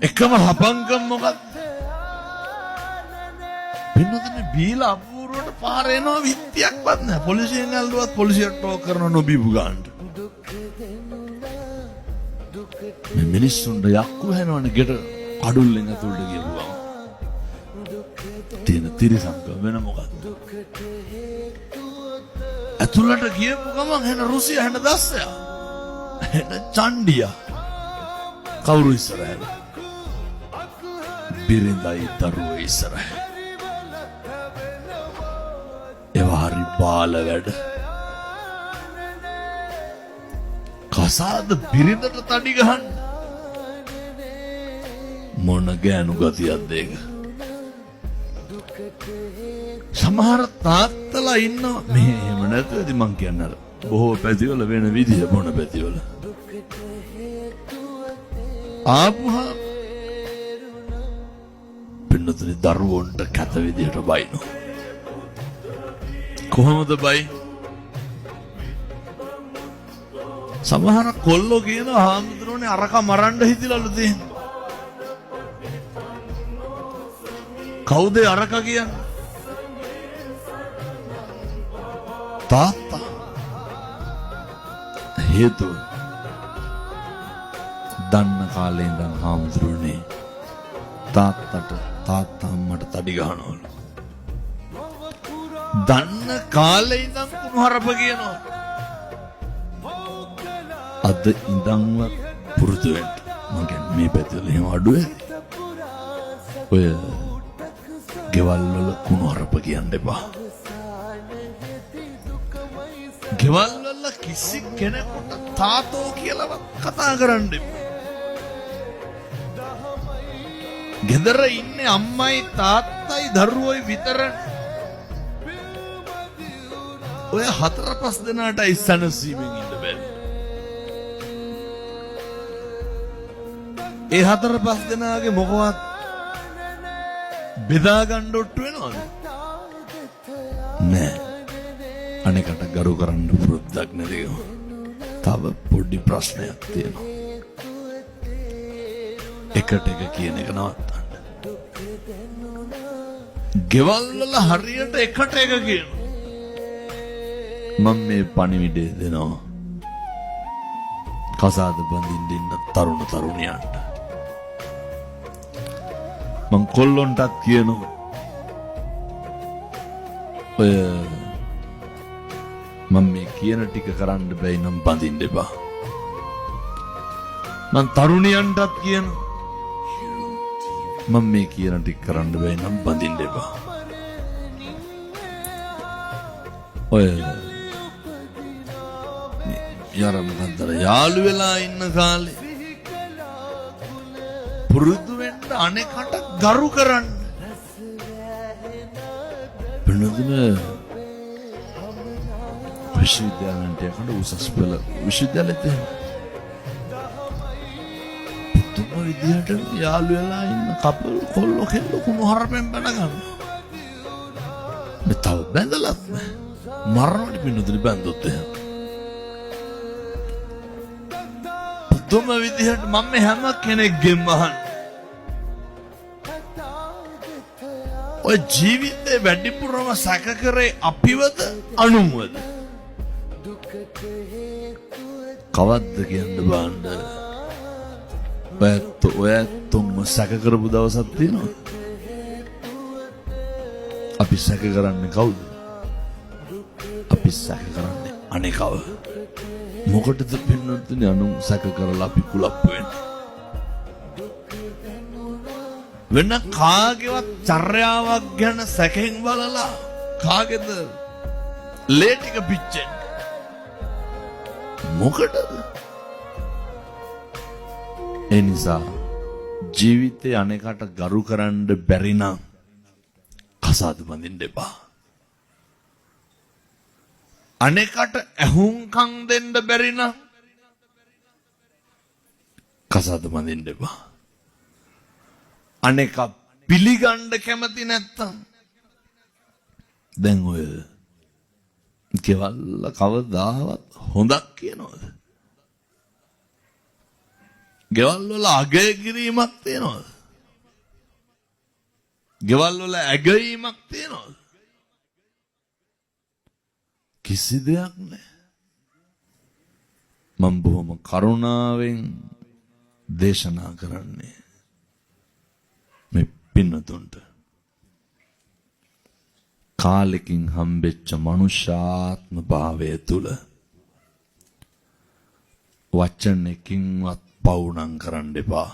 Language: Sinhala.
එකම හපංකම් මොකක්ද? පින්නතුනේ බීලා අපූර්වට පාර එනවා විත්තියක්වත් නැහැ. පොලිසියෙන් ඇල්ලුවත් පොලිසියට ටෝක් කරන නොබීපු ගානට. මේ මිනිස්සුන්ට යක්කු හැනවනේ ගෙට කඩුල්ලෙන් ඇතුළට ගියපු ගමන්. තියෙන තිරිසංකම වෙන මොකක්ද? ඇතුළට ගියපු ගමන් හෙන රුසියා, හෙන දස්සයා, හෙන චණ්ඩියා. කවුරු ඉස්සරහද? බිරිඳයි දරුවෝ ඉස්සරහ. ඒවා හරි බාල වැඩ. කසාද බිරිඳට තඩි ගහන්න මොන ගෑනු ගතියක්ද ඒක? සමහර තාත්තලා ඉන්නවා මේ එහෙම නැතුව ඉතින් මං කියන්නේ අර බොහෝ පැතිවල වෙන විදිය බොන පැතිවල ආපුහම පින්නතුනි දරුවන්ට කැත විදියට බයිනවා. කොහොමද බයි? සමහර කොල්ලෝ කියනවා හාමුදුරුවනේ අරක මරන්න හිතිලලු තියෙන්නේ. කවුද අරක කියන්නේ? තාත්තා. හේතුව දන්න කාලේ ඉඳන් හාමුදුරුවනේ තාත්තට තාත්තා අම්මට තඩි ගහනවලු. දන්න කාලේ ඉඳන් කුණුහරුප කියනවා. අද ඉඳන්වත් පුරුදු වෙන්න. මං කියන්නේ මේ පැතිවල එහෙම අඩු ඇති. ඔය ගෙවල් වල කුණුහරුප කියන්න එපා. ගෙවල් වල කිසි කෙනෙකුට තාතෝ කියලාවත් කතා කරන්න එපා. ගෙදර ඉන්නේ අම්මයි තාත්තයි දරුවෝයි විතරනේ. ඔය හතර පහ දෙනාටයි සැනසීමෙන් ඉන්න බැරි. ඒ හතර පහ දෙනාගේ මොකවත් බෙදා ගන්න ඔට්ටු වෙනවද? නෑ. අනෙකට ගරු කරන්න පුරුද්දක් නැතිකම. තව පොඩි ප්‍රශ්නයක් තියෙනවා. එකට එක කියන එක නවත්තන්න. ගෙවල් වල හරියට එකට එක කියනවා. මම මේ පණිවිඩය දෙනවා. කසාද බඳින්න ඉන්න තරුණ තරුණියන්ට. මං කොල්ලොන්ටත් කියනවා. ඔය මං මේ කියන ටික කරන්න බැයි නම් බඳින්න එපා. මං තරුණියන්ටත් කියනවා. මං මේ කියන ටික කරන්න බැයි නම් බඳින්න එපා. ඔය යර මොකද්ද අර යාළු වෙලා ඉන්න කාලේ පුරුදු වෙන්න අනෙකට ගරු කරන්න. වෙනදින විශ්වවිද්‍යාලන්ට යනකොට උසස් පෙළ විශ්වවිද්‍යාලෙත් එහෙම. පුදුම විදිහට යාළු වෙලා ඉන්න කපල් කොල්ලෝ කෙල්ලෝ කුණු හරපෙන් බැන ගන්න. මේ තව බැඳලත් නෑ. මරණවලි පින්නතුනි බැන්දොත් එහෙම. පුදුම විදිහට මම මේ හැම කෙනෙක්ගෙන්ම අහන්නේ. ඔය ජීවිතේ වැඩිපුරම සැක කරේ අපිවද අනුන්වද? කවද්ද කියන්න බාන්න. ඔය ඇත්තොම්ම සැක කරපු දවසක් තියෙනවද? අපි සැක කරන්නේ කවුද? අපි සැක කරන්නේ අනේකව. මොකටද පින්නතුනි අනුන් සැක කරලා අපි කුලප්පු වෙන්නේ? වෙන කාගේවත් චර්යාවක් ගැන සැකෙන් බලලා කාගේද ලේ ටික පිච්චෙන්නේ? මොකටද? ඒ නිසා ජීවිතේ අනෙකට ගරු කරන්න බැරි නම් කසාද බඳින්න එපා. අනෙකට ඇහුම්කන් දෙන්න බැරි නම් කසාද බඳින්න එපා. අනෙක පිළිගන්න කැමති නැත්තම් දැන් ඔය ගෙවල් කවදාවත් හොඳක් කියනවද? ගෙවල් වල අගය කිරීමක් තියනවද? ගෙවල් වල ඇගයීමක් තියනවද? කිසි දෙයක් නෑ. මම බොහොම කරුණාවෙන් දේශනා කරන්නේ මේ පින්නතුන්ට. කාලෙකින් හම්බෙච්ච මනුෂ්‍යාත්ම භාවය තුල වචනකින්වත් පව් නම් කරන්න එපා.